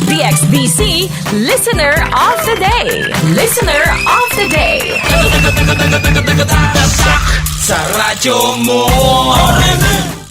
DXDC Listener of the Day. Listener of the Day. Sa radyo mo.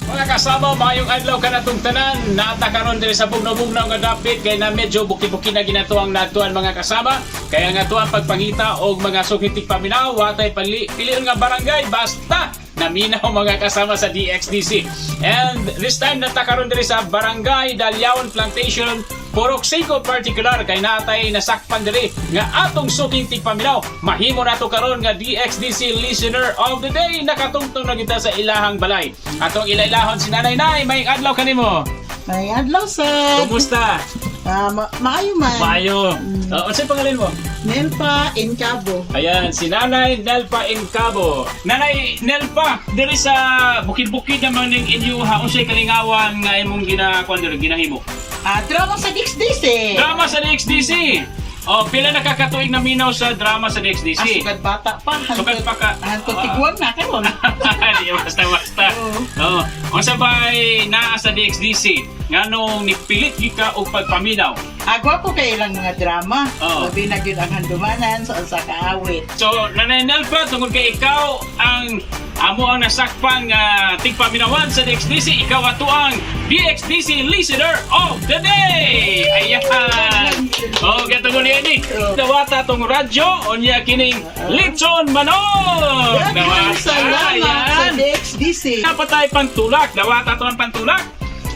Mga kasama, maayong adlaw kanatong tanan. Naata karon diri sa bugnaw-bugnaw nga dapit kay na medyo buki-buki na ginatuang natuan, mga kasama. Kaya nga tuang pagpangita og mga suking tigpaminaw, watay pali, pilion nga barangay basta naminaw, mga kasama, sa DXDC. And this time nata karon diri sa Barangay Dalyawan Plantation, Purok 5 particular, kay natay nasakpan diri nga atong suking tigpaminaw. Mahimo nato karon nga DXDC Listener of the Day. Nakatungtong na kita sa ilahang balay. Atong ilailahon si Nanay Nay, maayong adlaw kanimo. Maayong adlaw, sir. Kumusta? Maayo man. Maayo. Unsay pangalan mo? Nelpa Encabo. Ayan, si Nanay Nelpa Encabo. Nanay Nelpa, diri sa bukid-bukid naman ning inyo ha, unsay kalingawan nga imong ginakuan diri, ginahimo? Drama sa DXDC. Drama sa DXDC. Oh, pila na kakatuig na minaw sa drama sa DXDC? Sugad bata pa. Sugad pa ka. Hantod tigwan na karon. Di basta-basta. Oo. Unsa bay naa sa DXDC nganong nipilit gyud ka og pagpaminaw? Gwapo kay ilang mga drama. Labi na gyud ang handumanan sa usa ka awit. So, Nanay Nelpa, tungod kay ikaw ang amo ang nasakpan nga tigpaminawan sa DXDC, ikaw ato ang DXDC Listener of the Day! Ayan! Oh, gatungod niya ni. Dawata tong radyo, unya kining litson manok! Daghang salamat sa Ayan! DXDC. Napatay pantulak, dawata to ang pantulak.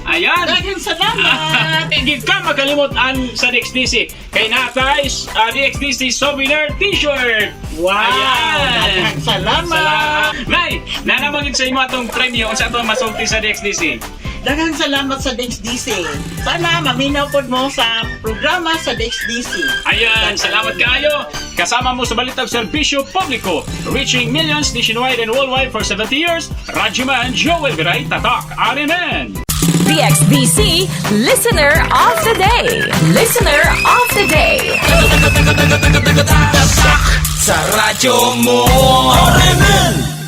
Ayan! Daghang salamat. Hindi ka makalimot an sa DXDC. Kay natay DXDC souvenir t-shirt. Wow! Ayan. Daghang salamat. Salamat. Nay, nanamagin sa imo atong premyo unsa atong masulti sa DXDC? Daghang salamat sa DXDC. Sana maminaw pod mo sa programa sa DXDC. Ayan, salamat kaayo. Kasama mo sa Balitag Serbisyo Publiko, reaching millions nationwide and worldwide for 70 years. Radyoman Joel Viray, Tatak, RMN. DXDC Listener of the Day. Listener of the Day. Sa radyo mo. RMN.